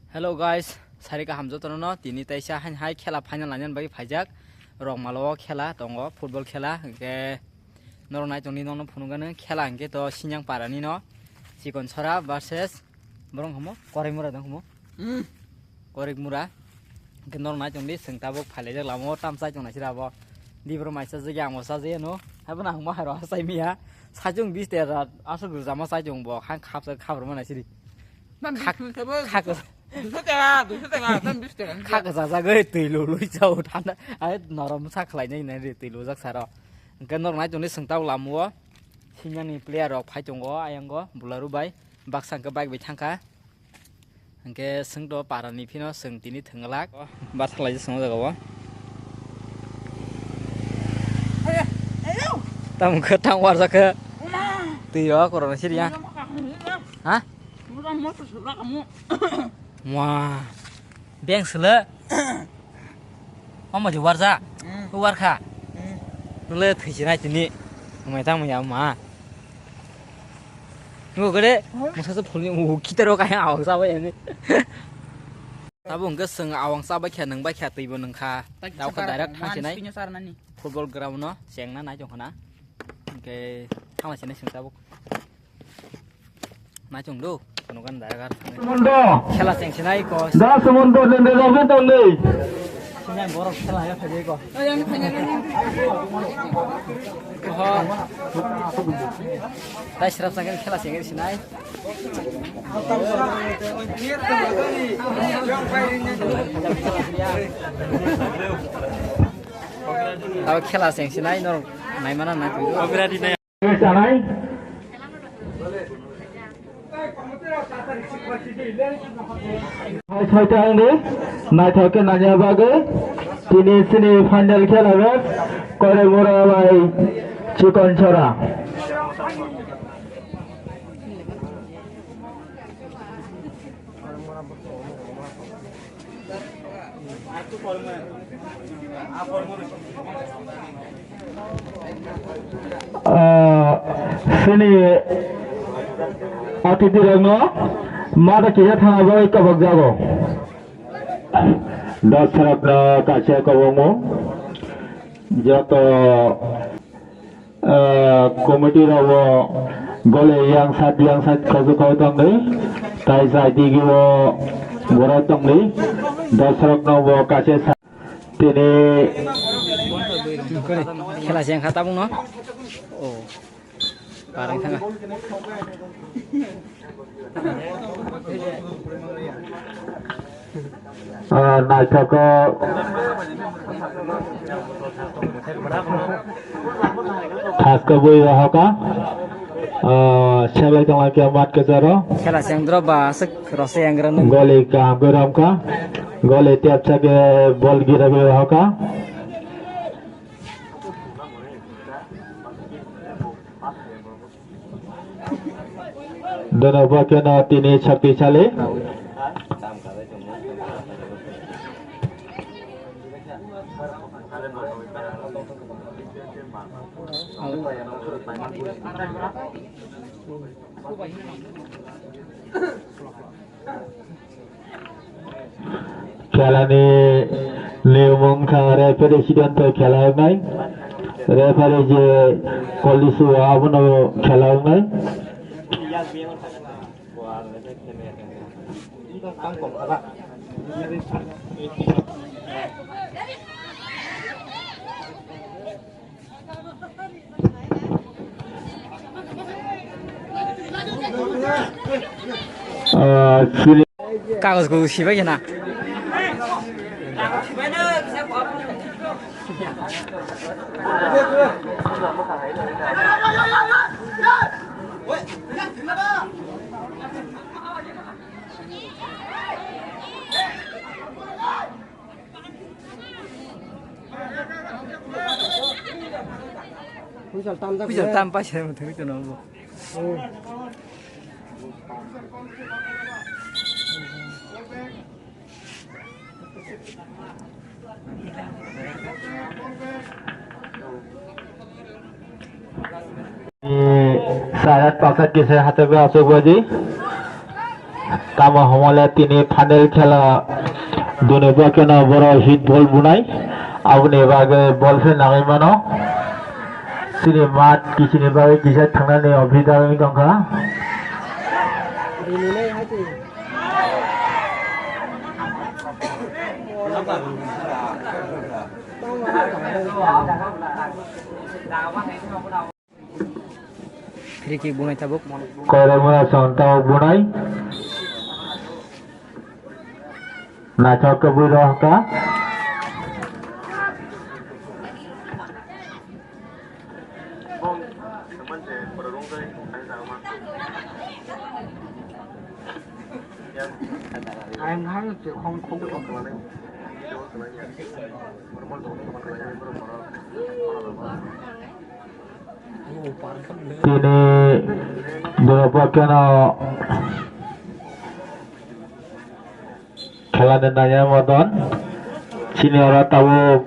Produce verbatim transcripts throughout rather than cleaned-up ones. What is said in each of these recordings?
Hello guys, sari kaham jotono no. Tini taisa hain hai khela final lainani bagwi phaijak. Rokmalo o khela tongo, football khela. Hwnkhe norok nai tongdi, nokno phunukgano khela hwnkhe to Sinjang parani no Chikon Sora versus borok hamo Koraimura dong hamo. Hmm. Korik mura. Hwnkhe norok nai tongdi, chwng tabuk phailaijak lama o, tam chai tongnaisira abo. Dibro mai chajagya, ang bo chajagya no. Haibo nang ma hairo chai miya. Sajung bis tera aswk rwjama chai tong bo. Hang khap, khap rwma naisiri. Tam Khak-, bis tera khak-, duiso tera, duiso tera, tam bis tera. Khak jajagwi twi lului chao thanda. Ai norom sa khlainai nai ri twi lujak saro. Hwnkhe norok nai tongdi, chwng tabuk lama o. Sinjani player rok phai tongo, ayang o Bularu bai. Baksa hwnkhe bike bai thangkha. Hwnkhe chwng to para ni phino chwng tini thwng glak. Bar thalai se chwng o jaga o. Tamo khe tang warjak khe. Twi o korokno siriya. Ha? Mwa. Beng sele. Omo je warja. Mm. Warkha. Mm. Nole thwisinai tini. Mai tang ya ma. Ngo gede, masa se phulni u kitaro kaya awang sabai ani. Tabo hwnkhe chwng awang sabai kha, nwng bai kha, twibo nwng kha. Tao kha direct thangsinai. Football ground no chengna nai tongkhana. Hwnkhe thangla sinai chwng tabuk. Nai tong do, kono gan direct ar thangwi. Mondo. Khela chengsinai ko. Das Mondo, nende das Mondo. Sinai borok khela ya phai ko. Oho. Tai srap sangkhe khela chengri sinai. Abo khela chengsinai norok naimana nai tong. Sanai. Hai soita wngdi, naithok khe nangya bagwi tini sini final khela match Koraimura bai Chikon Sora. Ah, sini atitirokno mata kisa thangna bagwi kabakjago. Dosrokno kaisa kabangma joto Ah, committee rok bo gole yang sat yang sat khaju khaju tongdi, tai jai digi bo borai tongdi, dosrok no bo kaisa sa-, tini khela se wngkha tabuk no. Oh, parang thanga. Ah, naithok khe thaskhe bui rohorkha. Ah, sebai tonglaikha mat kwcharo. Khela sengdro ba aswk rose yangra nung. Goli kaham khe romkha. Goli tepsa khe bol gira khe rohorkha. Dono bo khe no tini shaktichali. Khelani niyom wngkha referee sidon bai khela wngnai. Referee je koli suo abono khela wngnai. Ah, sini. Kagos ko sibai na. Puisal tam jak. Puisal tam paisa mo thangwi tono bo. Oh. Sarat pasat kisa hatab asuk baji. Tamo hwnmale tini final khela doni bo kheno boro hit ball bunai, aboni bagwi ball se nangwi mano. Chini mat kisini bagwi kisa thangnani obhidar wngwi tongkha. Free kick bunai tabuk. Koirok mura song tabuk bunai. Naithok khe bui rohor kha. Tini dura pokeno khela de naya modon. Chini oro tabuk.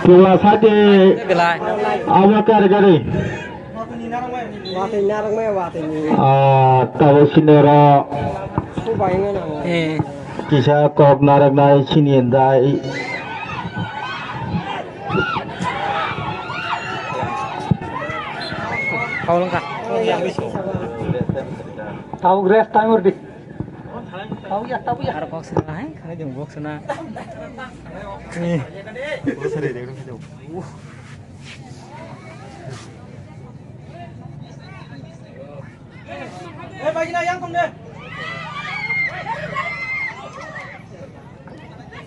Kula sati. Belai. Abo kari kari. Watwi narwkmaya watwi ni. Ah, tabo sinero. Subai wngna nango. Eh. Kisa kok narwknai sini dai. Kau lengkap. Tabo rest time urdi. Tabo ya, tabo ya. Aro kok sena hai, kena jeng kok sena. Eh.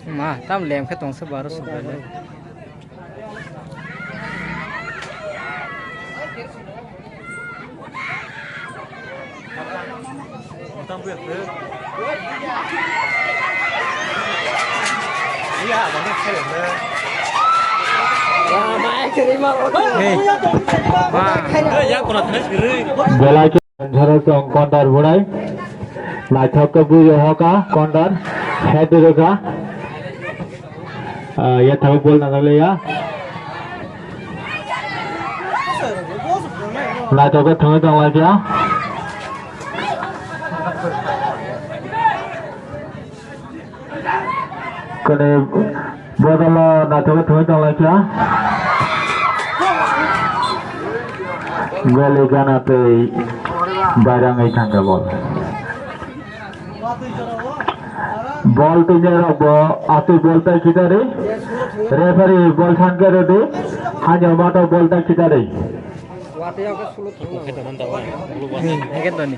Ma, tam lem khe tong se baro sung khe le. Belai khe jora tong kondar bunai. Naithok khe bui rohor kha kondar. Head rohor kha. Ah, ya thago bol na le ya. Naithok khe thangwi tong lai kha. Kone bodolo naithok thwi tong lai kha. Goli gana tei bairang ai thangkha bol. Bol twi rok bo atwi bol tai khitari. Referee bol thankhe rwdi. Hanya mato bol tai khitari. Watwi ang khe sulo thangna. Hekhe toni.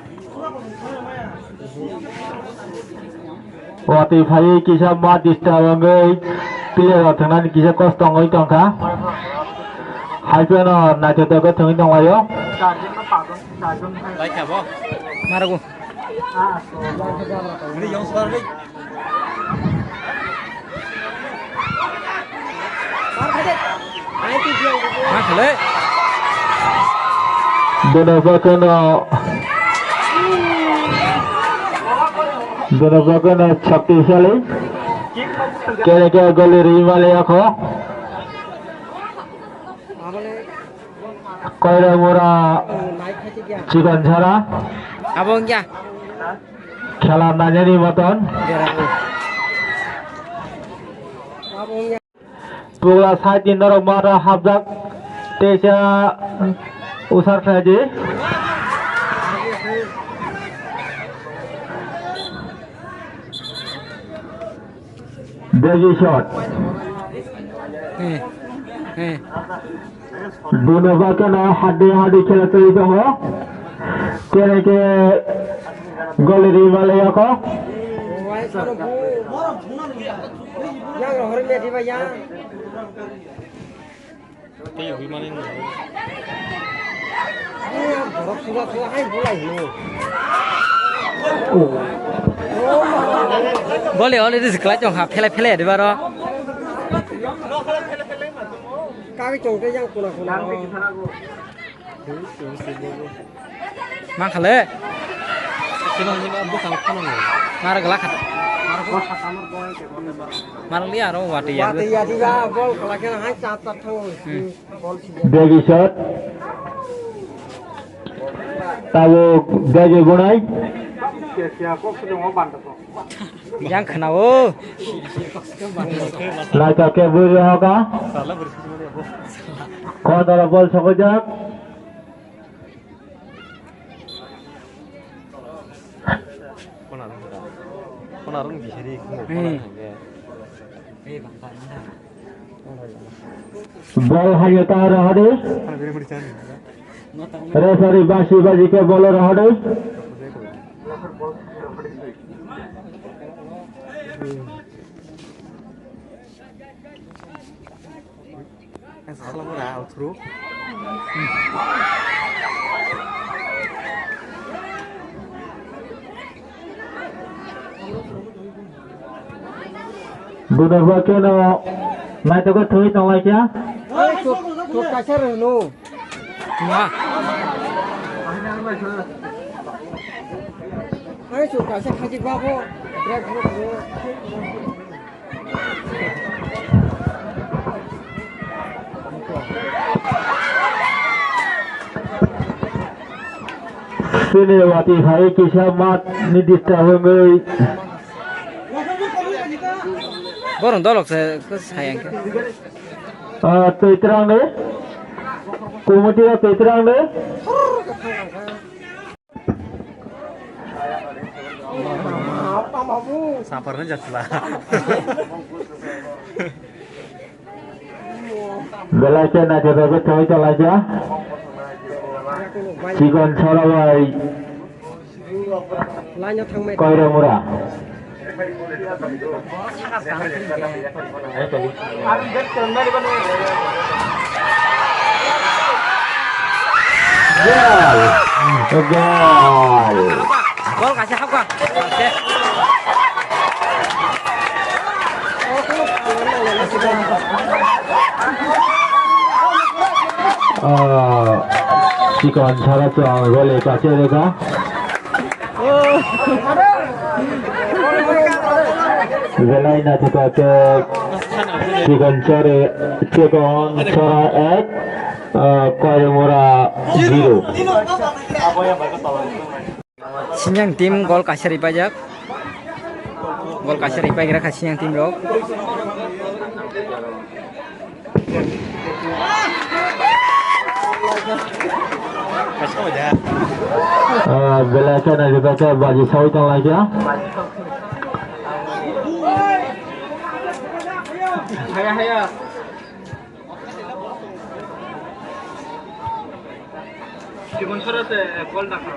Watwi phaiwi kisa ma disturb wngwi player rok thangnani kisa kosto wngwi tongkha. Hai phano naithotok khe thwngwi tonglaio. Marago. Dono bakano, dono bakano shaktisali. Kene ke goli ri male ako. Koira mura chikon chara. Abo wngya. Khela nainani moton. Pugla side ni norok mano hapjak. Teisa usar khlaidi. Degi shot. He, he. Dono bakano hadi hadi khela twi tongo. Kene ke goli ri male yako. Yang rohor me diba yang. Tei hui mani no. Borok suga suga hai bulai hino. Bole already se kwlai tong kha, phelai phelai de baro. Kagwi tong tei yang kuna kuna. Mang khale. Kino hini ma bwsang khano. Mar gla khat. Mar li aro wati ya. Wati ya di ba bol kala kena hai chat chat thang. Hmm. Bagi shot. Tabo bagi gunai. Yang khana o. Laika ke bui hoka. Kondoro bol sokojak. Khonarung bisari khumuk khonarung hingke. Bol hayo ta rohori. Referee basi basi ke bol rohori. Buda ba keno naitokgo thwi tonglaikha. Oi, chuk, chuk kaisa rwno. Ma. Oi, chuk kaisa khajik babo. Sini wati phai kisa mat ni disturb wngwi. Borong dolok se, se sayang ke. Ah, twi twrang de. Committee o twi twrang de. Sapar ni jatla. Belai khe naithotok khe thangwi tonglaijak. Chikon Sora bai Koiromura. Gol! Gol! Gol kaisa hapkha. Ah, Chikon Sora chwng gol kaisa rwkha. Belai naithotok khe Chikon Sora, Chikon Sora ek, ah, Koiromura zero. Sinjang team gol kaisa ripaijak. Gol kaisa ripaigra kha Sinjang team rok. Ah, belai kheno ripaikhai baji sawi tonglaikha. Haya, haya. Chikon Sora se gol dakha.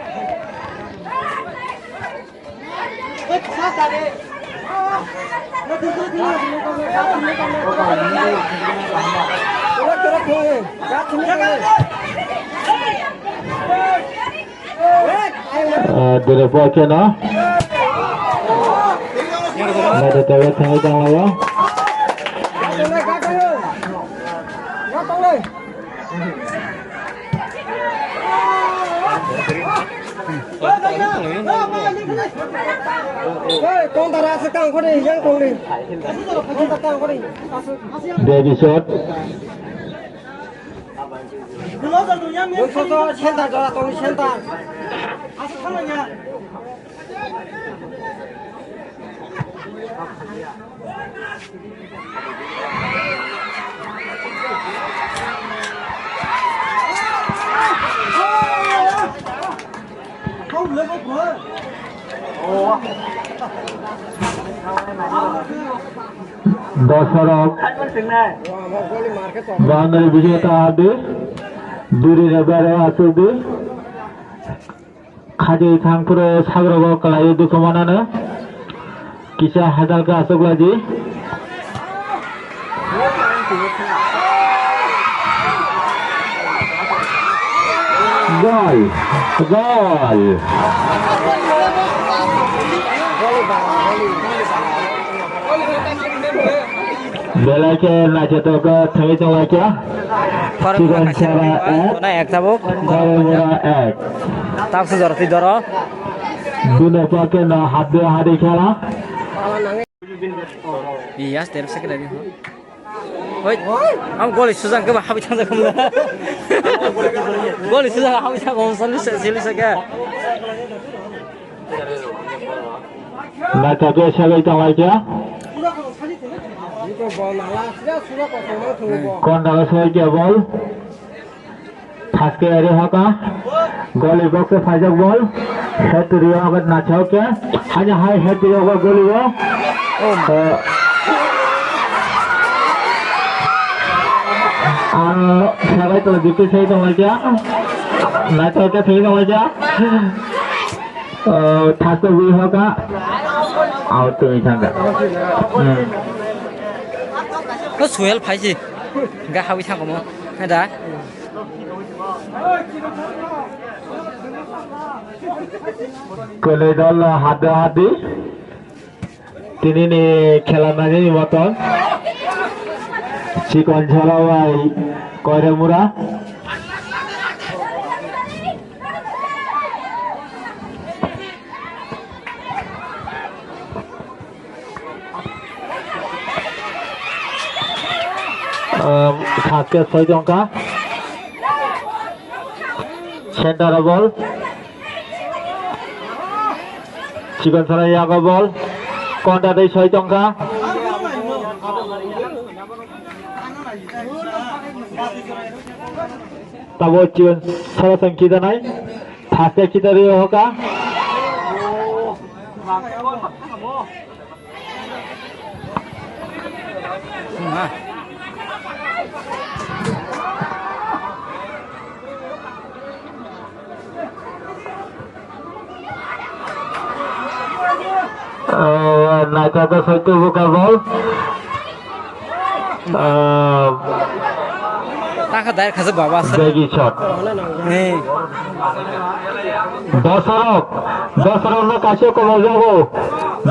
Ah, dere pokeno. Naithotok khe thangwi tonglaio. Baby shot. Center jora tongwi center. Dosarok boundary bisingo ta habdi, duri ni bare achukdi. Khaji thang phuru sagrogo kwlaiwi dukhu manano. Kisa hajalkhe achuk laidi. Gol! Gol! Belai khe naithotok khe thangwi tonglaikha. Chikon sara ek, Koiremura ek. Tamsuk jora twi doro. Bini pokhe no hadde hadi khela. Iya, step second lagi. Hoi, am goli sujang ke habis tang jakum. Goli sujang habis tang jakum, sali sali sake. Naithotok khe sagwi tonglaikha. Konda sagwi khe bol. Thaske eri hoka. Goli box e phaijak bol. Head to rio hoka naithok khe. Hanya hai head to rio hoka goli o. Eh, aro sabai tonglaikha, sai tonglaikha. Naithok khe sai tonglaikha. Oh, thasto wi hoka. Out to thangka. Hmm. Ko suel phaisi. Ga hawi thangko mo. Da. Kwlwi dol hadi hadi. Tini ni khela nani moton. Chikon Jhara bai Koiremura. Um, Saske soi tongkha. Center ball. Chikon Jhara yago ball. Konda dei soi tongkha. Tabo Chikon Jhara song khitanai. Thaste khitari hoka. Eh, naithotok soi tubuka ball. Ah. Taka dai khasa baba sa. Bagi shot. Ni. Dosarok, dosarok no kaisa kobo jago.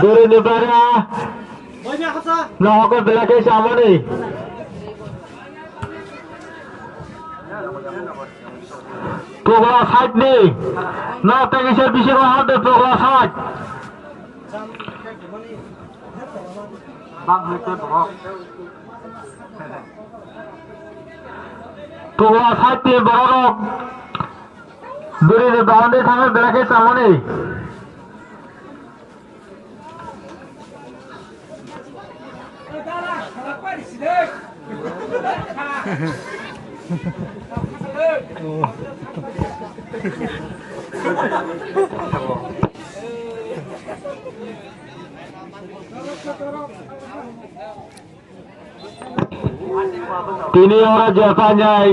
Duri ni bara. No hokor belai khe samani. Pogla side ni. No tengisa bisingo hande pogla side. Bang hai khe borok. Pogla side ni borok. Duri ni boundary thangwi belai khe samani. Tini oro jephai nai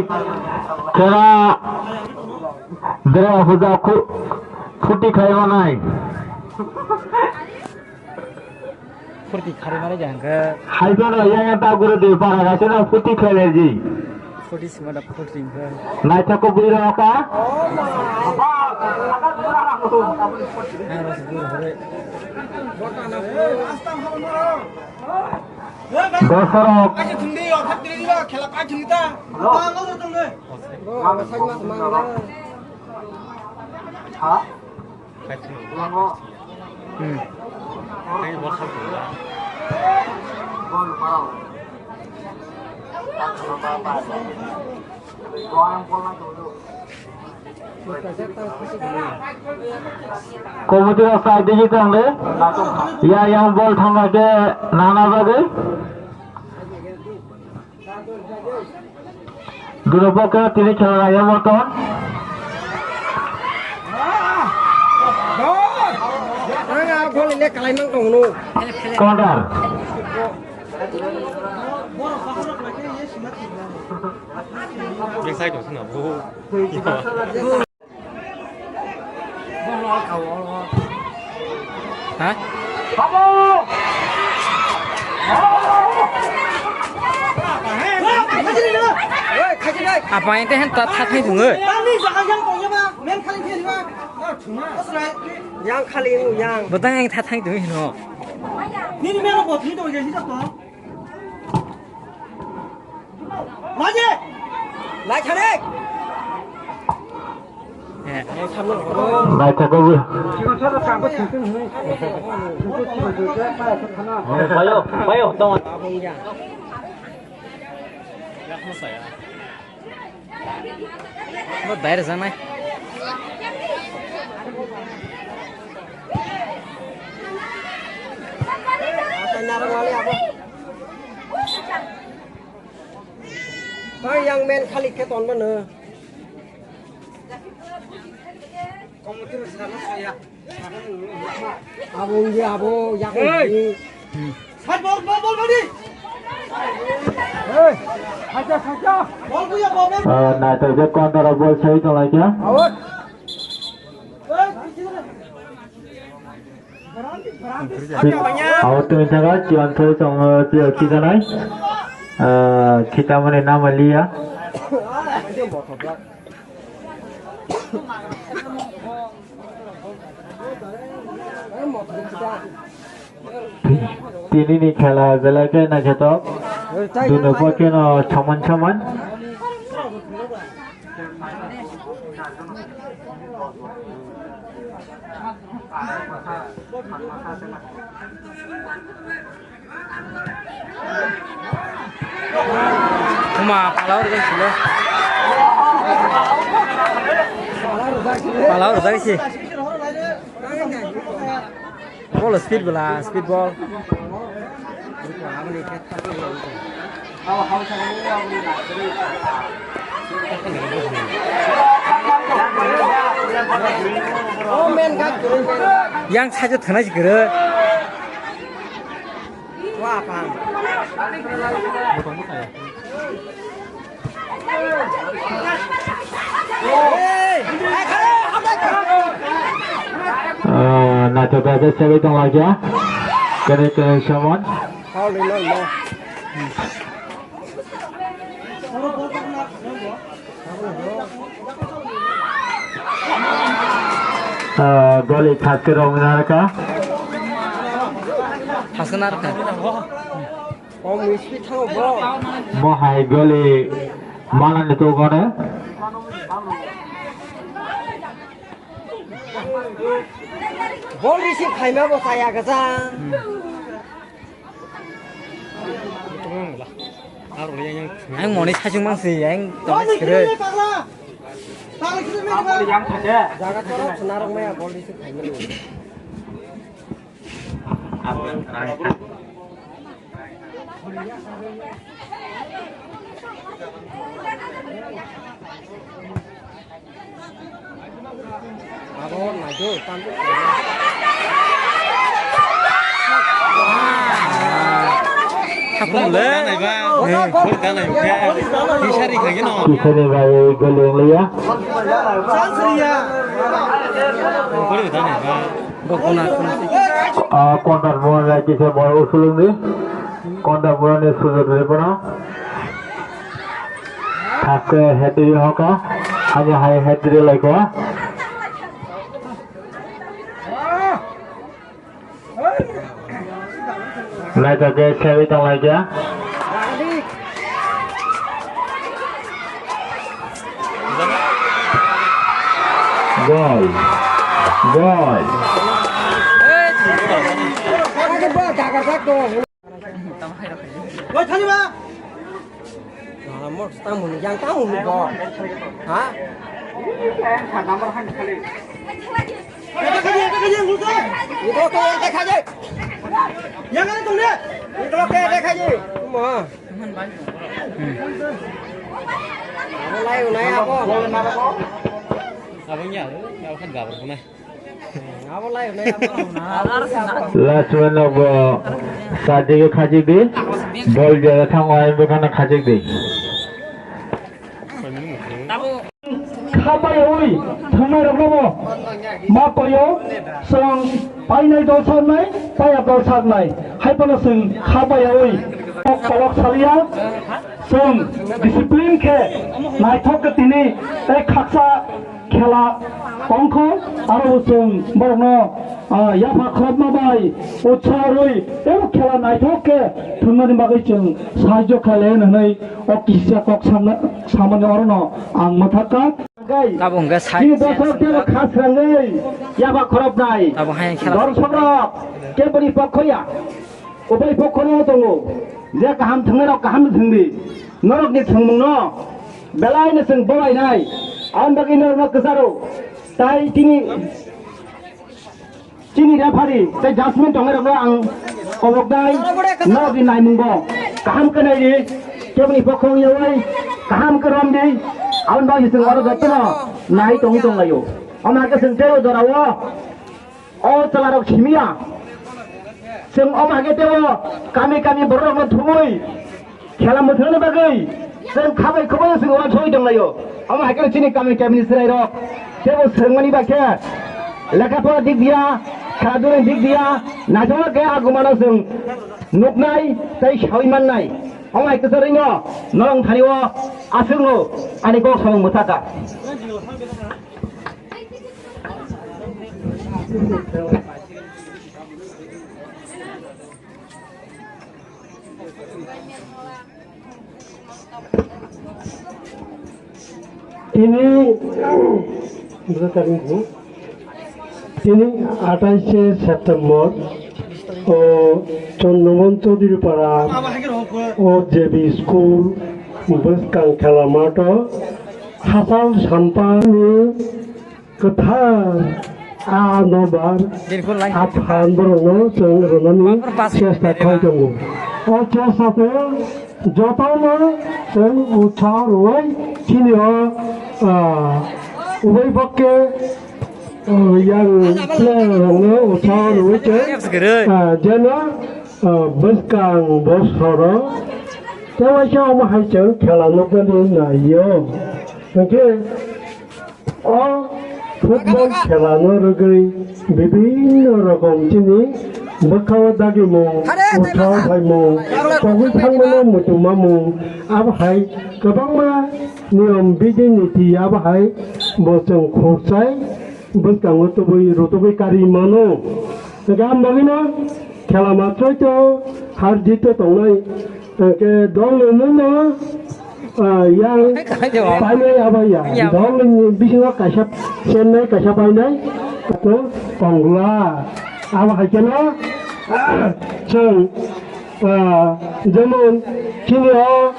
khera dera puja khu-, phuti khai manai. Phuti khai manai jang khe. Hai phano yang ta guru de para ga seno phuti khai le ji. Phuti sima da phuti khai. Nai ta ko bui ro ka. Hai ro se guru hore. Dosarok. Committee rok sai digi tang de. Ya, yang bol thangma ke nana bagwi. Duro pokhe tini khela raya moton. Corner. Yang sai dong sana, bu. Ha? Apa yang teh hen tat tat hai thung eh? Yang kali yang. Betang yang tat hai thung hino. Nini mero bot ni to jadi to. Naithogo. Payo, payo, tong. Bo bayar janai. Tang yang men khalik khe tonba no. Abo wngya abo yak. Hey! Hey! Saja, saja! Bol buya, bol, bol! Ah, naithok je counter o bol soi tonglaikha. Out! Hey! Abo twi thaga, chiyan thwi tongo, chiyan khijanai. Ah, khitamani nama liya. Tini ni khela belai khe naithotok. Duno pokhe no saman saman. Uma, pala ur gai sile. Pala ur gai si. Bol speed bela, speed bol. Yang saja thanai si kere. Wah, paham. Ah, naithotok khe segwi tonglaikha. Kene kene saman. Ah, goli thaske rok narwkha. Thaske narwkha. Om speed thango bo. Mo hai goli manani to gone. Bol receive khaima bo chaya gaja. Ang moni sachung mang si, ang tong sire. Jaga toro narok maya bol receive khaima. Kisani bai goli wngya. Ah, kontar mora kisa mora usulung di. Kontar mora ni sujud ripana. Haste hetri hoka. Hanya hai hetri laika. Naithotok khe segwi tonglaikha. Gol. Gol. Mor tang mun yang tang mun bo. Ha? Ito ko ito khaje. Yang ada tuh deh. Ito ko ito khaje. Ma. Abo lai unai abo. Abo nya, abo kan gabar unai. Last man no bo sadik khajik di. Bol jara thango ai bo khana khajik di. Khapai oi thangnai rok no bo ma payo song painai dol sarnai paya dol sarnai hai pano song khapai oi kok kolok salia song discipline khe naithok khe tini tei khaksa Khela tongkho, aro bo chwng borokno, ah, yapha khorokma bai utsaho rwi teibo khela naithok khe thwngmani bagwi chwng sahajyo khlai layan hwnwi o kisa kok samna, samani orono ang mwthakha. Tabuk hwnkhe side chini change dorsok teibo wngkha. Kha srangwi yapha khoroknai. Tabuk hai khela dorsok keboni pokho ya. Ubai pokhono tongo, je kaham thwngnairok kaham thwngdi, norokni thwngmungno belaino chwng bolainai, aboni bagwi norokno kwcharo. Tai tini, chini referee tei judgment tongnairokno ang koboknai, norokni naimungo kaham khe naidi, keboni pokho wngyawi kaham khe romdi, aboni bagwi chwng oro jotono nai tongwi tonglaio. Omo hai khe chwng teibo jorao. O chwlarok simiya, chwng omo hai khe teibo kami kami bororokno thumwi khela mwthangna bagwi chwng khabai khubui chwng uansugwi tonglaio. Omo hai khe chini kami kamini chwrairok teibo swrwngmani bai khe lekha pora dik diya, khela duri dik diya, naithokma khe agumano chwng nuknai tei saui mannai. Omo hai kwcharo rino norok thani o aswkno ani kok samung mwthaka. Tini, tini atais September, o Chandramohan Chaudhary Para, o J B School, bwskang khela mato, hachal sampani kwthar a nobar, a phan borokno chwng rwnani chesta khai tongo. O chesta tei jotono chwng utsaho rwui chini o, ah, ubai bokke, ah, yang playerrokno utsaho rwui chwng, ah, jeno, ah, bwskang bosoro tei waisa omo hai chwng khela nuknani naio. Hwnkhe, o football khela no rwgwi bibinno rokom chini bwkhao dagimung, utsaho phaimung, togwi thangmano muchungmamung, abo hai kwbangma niyom bidhi niti abo hai bo chwng khurchai bwskango tubui rutugwi kari mano. Hwnkhe ang bagwino khela matwrwi to har jit to tongnai. Hwnkhe dol ni nungno, ah, yang painai abo ya. Dol ni bisingo kaisa chennai, kaisa painai. Abo tongla. Abo hai kheno, ah, chwng, ah, jemon chini o,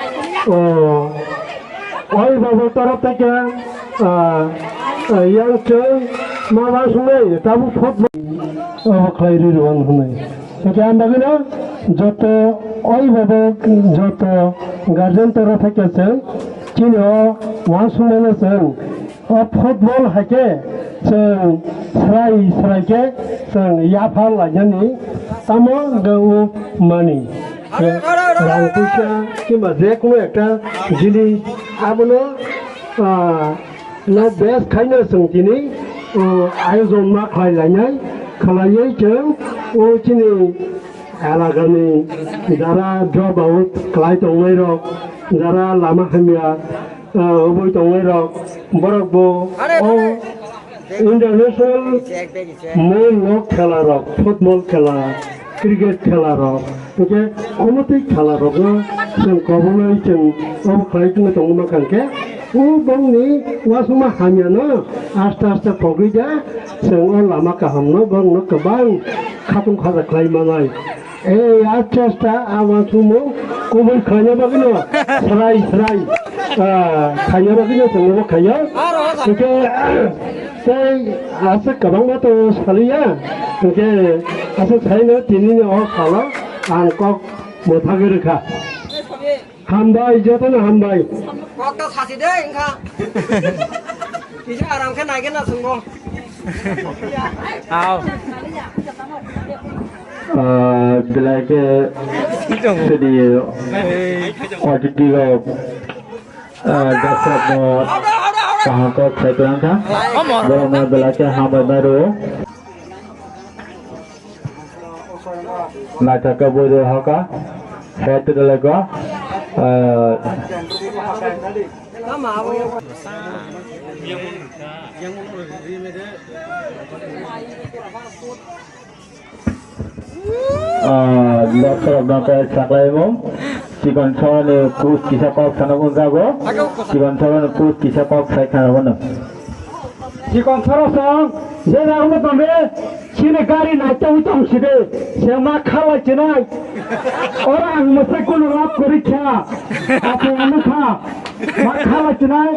o, Oi babo torof theke, ah, ah, yang chwng ma uansuknai tabuk football obo khlai rwi rw ang hwnwi. Hwnkhe ang bagwino joto oi babo joto guardian torof theke chwng chini o uansukmano chwng o football hai khe chwng srai srai khe chwng yapha lainani tamo wngkha o mani. Rang puisa kiba je kono ekta jinis abono, ah, no best khaino chwng tini, ah, ayojon ma khlai lainai, khlaiwi chwng o chini elakani jara drop out khlai tongnai rok, jara lama hamya, ah, oboi tongnai rok, borok bo o international mungno khela rok, football khela, cricket khela rok, hwnkhe omo twi khela rokno chwng kobonai chwng obo khlai tongwi tongma kha hwnkhe, o bongni uansukma hamya no aste aste pogwi de chwng o lama kaham no bongno kwbang khatung khaja khlai manai. Ei, a chesta, a uansukmung kubui khlaina bagwino, srai, srai, ah, khlaina bagwino chwngno khlaiya. Hwnkhe, tei aswk kwbangma tongo saliya. Hwnkhe, aswk saino tinini o salo ang kok mwthagwi rwkha. Hambai, jotono hambai. Kokto sasi de wngkha. Kisa aram khe naigena chwngbo. Aw. Ah, belai khe sini auditori rok, ah, daksakno kaham kok sai kwrwngkha. Borokno belai khe hambai mai rwo. Naithok khe bui rw hoka, het rw lego, ah, Tama abo. Ah, doctor of Nongkai saklaimung. Chikon Choroni post kisa kok sana pun jago. Chikon Choroni post kisa kok sai khana bono. Chikon Choro song, je jago tongbe, chini gari naita wi tong side, se ma khala chinai. Ora ang masa kunu rap kori kha. Apo anu kha. Ma khala chinai,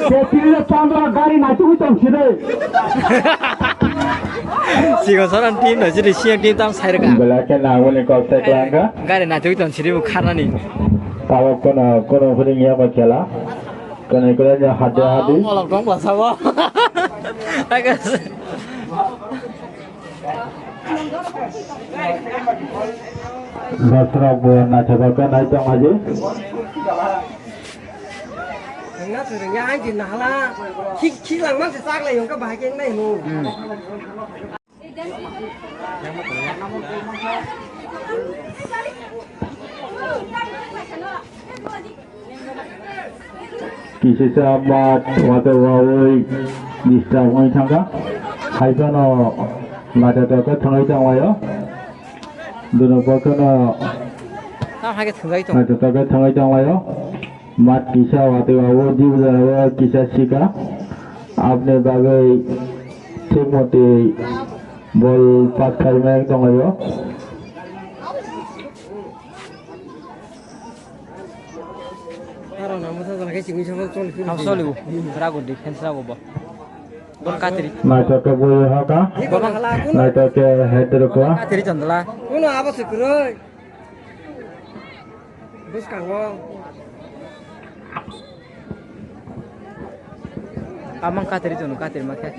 se tini le pandra gari naita wi tong side. Chikon Choroni team no, chini C M team tam sai rwkha. Bela khe nangmani kok sai klangkha. Gari naitugwi tong siri bo kharnani. Tabok kono, kono hwring ya ba khela. Kono kono ya hadi hadi. Molok tong basa bo. Basra bo naitugwi nai tong aji. Nang na sering ya ai din na hala. Khik, khik lang mang se sak lai yong ka bahai keng nai mo. Kisisa mat wate wawi disturb wng thangkha. Haiphano naithotok khe thangwi tonglaio. Dono bokheno Tam hai khe thwngjagwi tongo. Naithotok khe thangwi tonglaio. Mat kisa watwi o dibujao kisa sika. Aboni bagwi thik motwi bol pass khaimai tonglaio. Aro namo sajala khe chingwi sabo choli phiri. Ham soli bo. Rago defense rago bo. Bon katri. Naithotok khe bui hoka. Naithotok khe head rukwa. Katri chandala. Kuno abo se kwrwi. Bwskango. Amang katri jono katri makhe.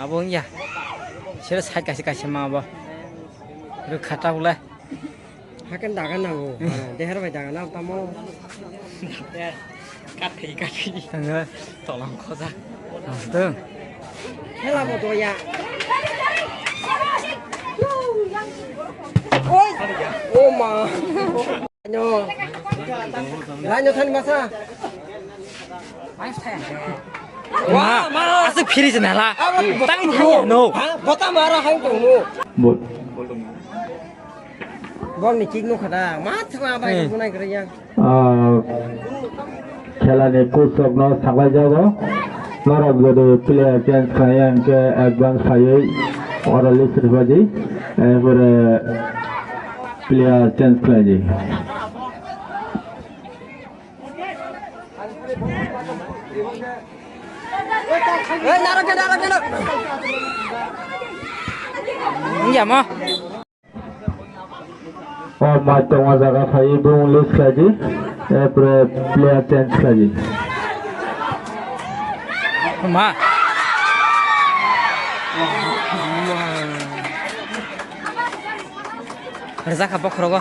Abo wngya. Sero side kaisa kaisa ma abo. Rwkha tabuk le. Hakan daga nango. Deher bai daga nang tamo. Kathi kathi. Tanga. Tolang khoja. Asdung. Hela bo doya. Oi. O ma. Ranyo. Ranyo thani masa. Ma, ma. Aswk phiri se nala. Tang thaya no. Ha, bota mara hang tong no. Bol. Bol ni kick no khada. Ma thwa bai. Hmm. Bunai kre yang. Ah, khela ni coach rok no saklai jago. Norok jodi player change khlai ya hwnkhe advance phaiwi oro list rwbaji. Erpore player change khlai di. Wngya mo. O mai tongo jaga phai bung list khlai di. Erpore player change khlai di. Ma. Rwjakha bokhorogo.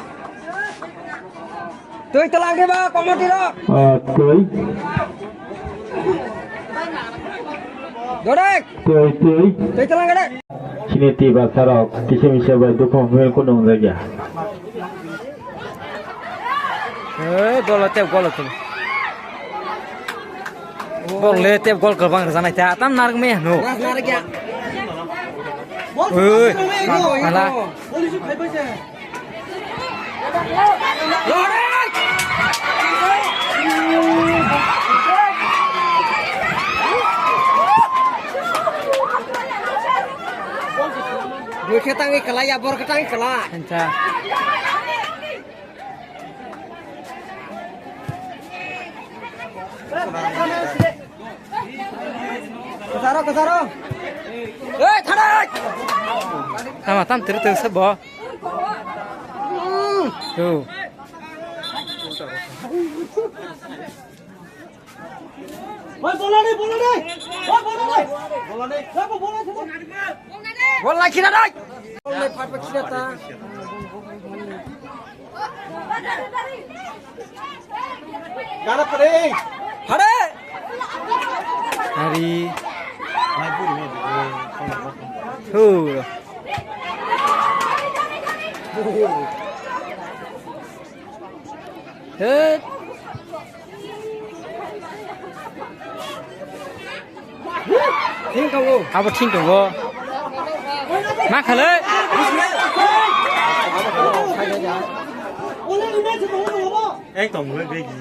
Twi twlang khe ba committee rok. Ah, twi. Dorek. Twi, twi. Twi twlang khe de. Chini twi bwsarok kisa misa bai dukhu mil kunu wngjak ya. Eh, dolo tep golo tep. Bol le tep gol kwbang rwjaknai ta, tam narwk maya hwno. Oi, hala. Bwkhe tangwi kwlai ya, borok tangwi kwlai. Acha. Kwcharo, kwcharo. Oi, thanai. Tama tam tiri tiri se bo. Tu. Oi, bola ni, bola ni. Oi, bola ni. Bola ni. Oi, bola ni. Bola ni khina dai. Bola ni phat phat khina ta. Hare. Hari. Thu. Hei. Thing tongo. Abo thing tongo. Ma khalai? Ek tongo begi.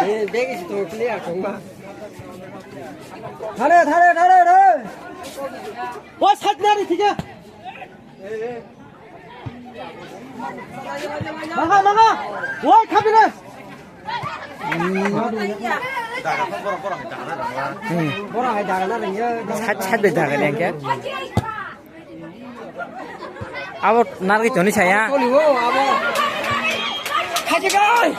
Eh, begi si tongo clear tongma. Thare, thare, thare, thare. O side nari thik he. Manga, manga. Oi, khabi na. Hmm. Bora hai daga na ringya. Sat, sat be daga leng kya? Abo nargi toni saya. Toni wo, abo. Khaji gai.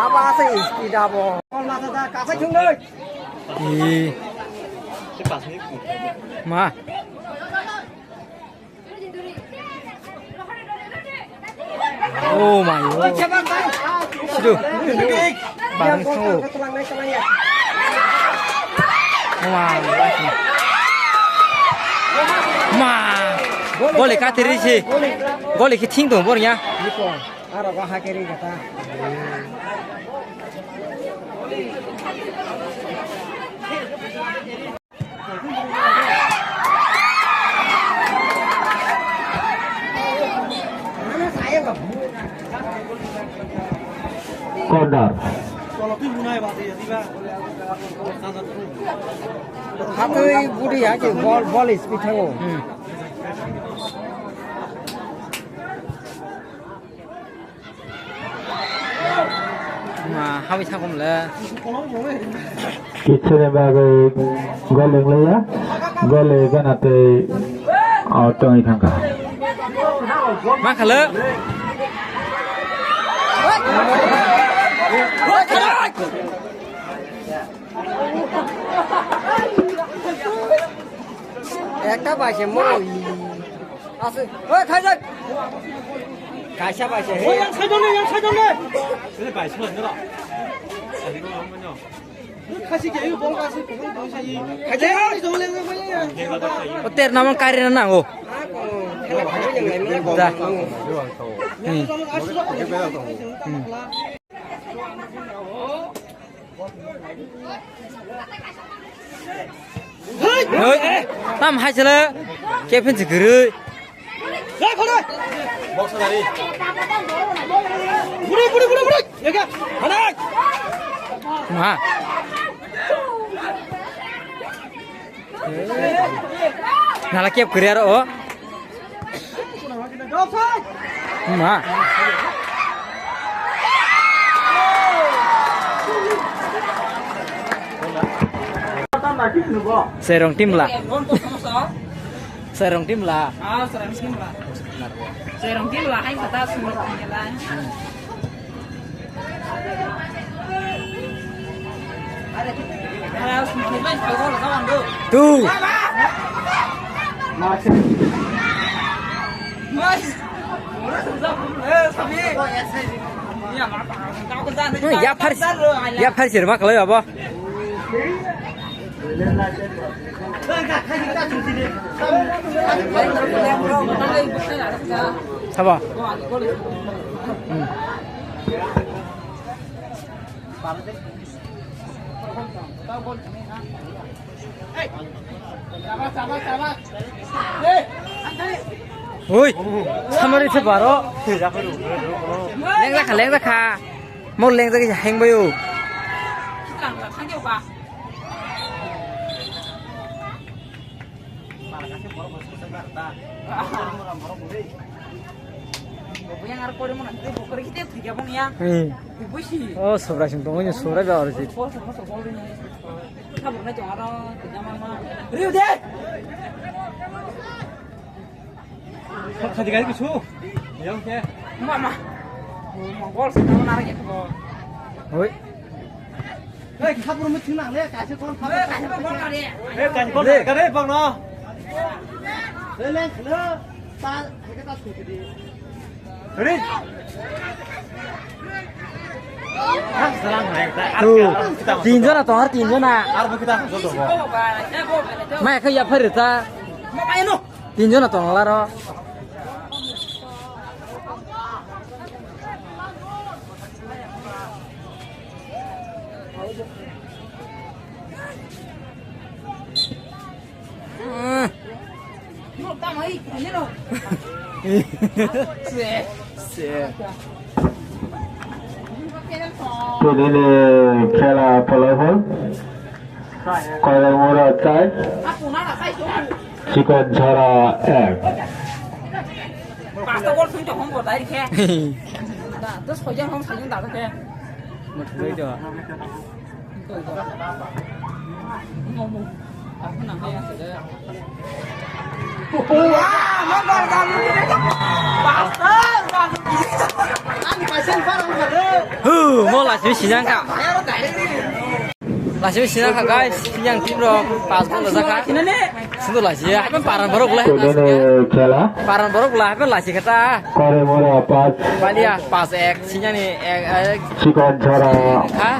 Abo ase speed abo. Kol mata da, kapai chung doi. Ih. Ma. Oh my God. Sidu. Barang sungo. Ma. Ma. Goli katiri si. Goli ki thing tong bor ya. Aro ba hakeri kata. Corner. Hatwi budi ya ke bol, bol speed thango. Hmm. Ma, hawi thangom le. Kichuni bagwi gol wnglaia, gol wngana tei, o, tongwi thangkha. Ma khalo. Ekta baise mo. Ase. Oi, khai jai. Kaisa baise. Oi, yang sai dong, yang sai dong. Ini baise lo, ini lo. Kasi kaya yung bol kasi kung kung sa yi. Khai jai. O ter namang kari na nango. Da. Hmm. Hmm. Hei, tam hai sele, kepin si gurui. Buri, buri, buri, buri. Ya, ya. Mana? Ma. Nala kep kuri aro o. Ma. Serong tim la. Serong tim la. Ah, serong tim la. Serong tim la, hai kata semua tim la. Tu. Ya phar, ya phar sir ma kalai abo. Sabo. Hmm. Oi, samari se baro. Lengjakha, lengjakha. Mo lengjak kisa hengbayo. Hmm. Oh, sobrai sing tongo, sobrai ba orji. Khadi gari kusu. Yang ke. Mama. Mongol sa tamo nara ya ko. Hoi. Hei, khapur mu thina le, kaise kon khapur. Hei, kaise kon kare. Hei, kaise kon kare bang no. Hei, leng khlo. Ta, hei ta su di. Ready? Tu, tin jona tongo, tin jona. Mai khe yaphar ta. Tin jona tongo laro. Tinini khela pholaphol. Koilamura chai. Chikon Chhara ek. Pasta gol sung to hom bo dai khe. Da, dos hojan hom sajung da khe. Muthui do. Hu, mo la simi sinang kha. La simi sinang kha, guys. Yang team rok pas gol jakha. Sungguh lah sih, apa paran borok lah. Ini nih, Cela. Paran borok lah, apa lah sih kata? Kore mora pas. Palia pas ek, sinya ni ek, ek. Chikon Chhara. Ha?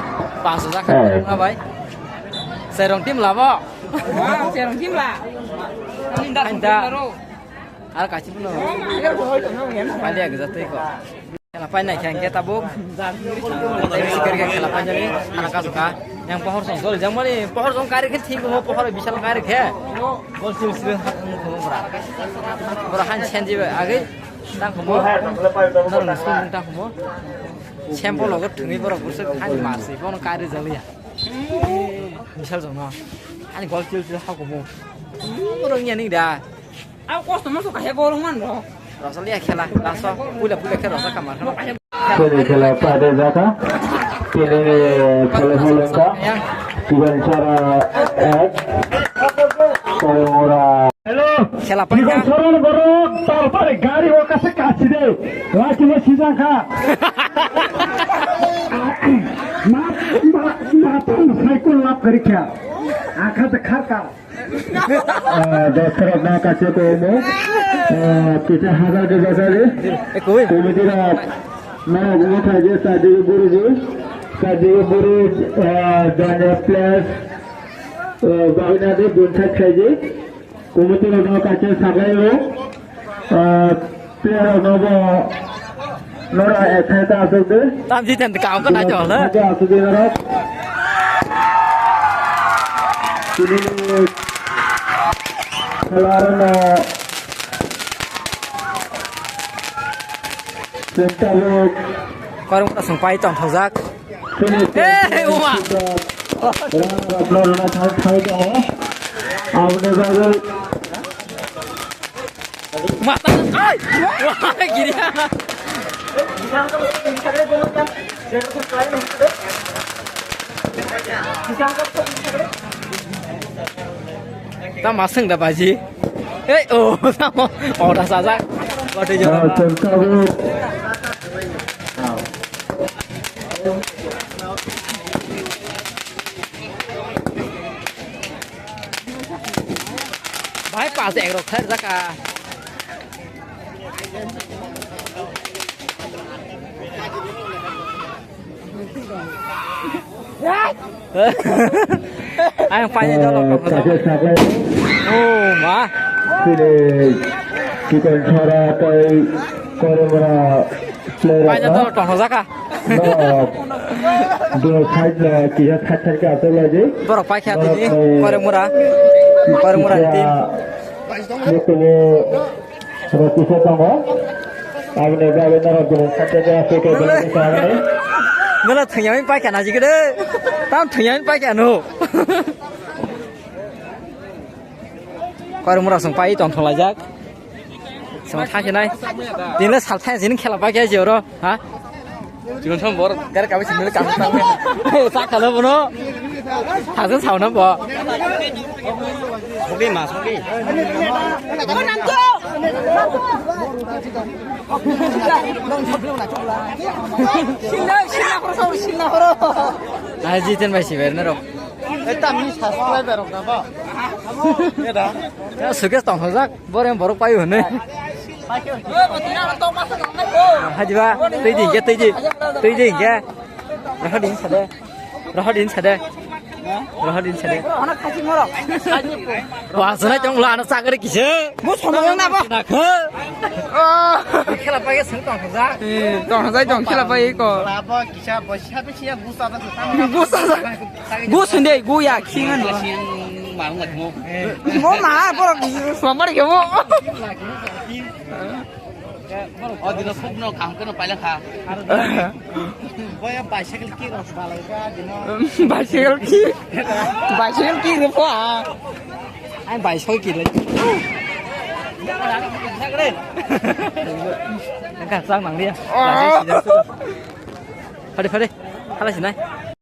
Pas ujak. Eh. Apa, bai? Serong tim lah, bo. Wah, serong tim lah. Anda. Ar kachi puno. Palia gajatwi ko. Khela painai khe hwnkhe tabuk. Tei bisi kwrwi khe khela painani hana kasu kha. Yang pohor song dol jang mani pohor song kari khe thik mo pohor bisal kari khe. Gol sil sil ha mo bra. Bora han chen jiba agi tang mo. Nang sung tang mo. Sempo logo thungwi borok bursuk han marsi bono kari jaliya. Bisal jong no. Ani gol sil sil ha ko mo. Borok ya ni da. Ang kosto mo so kahya gorong man ro. Rosal ya khela, laso, pula pula khe rosa kamar. Pele khela pada jaka. Pele khela holongka. Chikon Chhara ek. Koilamura. Hello. Khela pada. Chikon Chhara borok, tarpare gari o kase kachi de. Laki mo sijang kha. Ma, ma, ma, tam cycle lap kari kya. Akha de khar ka. Ah, dosrok na kache ko mo. Ah, pisa hazar de bazar de. Ekoi. Committee rok. Mana gumo thaje sadi buru ji. Sadi buru, ah, janya plus. Ah, bagna de bunthak thaje. Committee rok na kache sagai ro. Ah, player rok no bo nora ekhe ta asuk de. Tam ji ten kaung ka nai jol, ha? Asuk de nora. Tini ni khela rok no center rok. Kormo ta sung pai tong thojak. Tini Eh, uma. Rana rok no rana thang thang tongo. Aboni bagwi Mata, ai! Wah, giri. Ta masang da baji. Ei, oh, tamo, oh, da sajak. Waduh, jorok. Bahai pas ek rok khair jaka. Ang paine dolo. Oh ma. Sini Chikon Chhara tei Koilamura player. Paine dolo tong jaka. Borok. Dua side no kisa side side ke asal lagi. Borok paikha tini, Koilamura. Koilamura team. Borok kisa tongo. Aboni bagwi norok dua side ke asal ke belai kisa. Nala thungyami paikha na jigede. Tam thungyami paikha no. Koilamura song pai tong thong laijak. Song thang khe nai. Tini le sal thang sini khela pai khe joro. Ha? Chikon som bor gar kabi sini le kam tang. Sa khala bono. Thang sa sauna bo. Sobi ma sobi. Sinna, sinna horo, sinna horo. Ai jiten bai si ber na ro. Eta mi subscriber rok na ba. Eta. Ya suges tong hojak, bore borok payu hone. Hajiba, tei di ge, tei di. Tei di ge. Rohor din sade. Rohor din sade. Rohor din sade. Rohor khasi morok. Wasana tong la na sagare kise. Bo somoyong na bo. Nakhe. Khela paye sung tong khaja. Eh, tong khaja tong khela paye ko. Labo kisa bo sha be siya gusa da. Gusa da. Gus hinde gu ya khingan. Mo ma borok sombar ke mo. O dino khub no kaham kheno pailangkha. Boya bicycle kick rok balai ba dino. Bicycle kick. Bicycle kick rok po a. Ai bicycle kick lai. Engka chang nang dia. Phade phade. Hala sinai.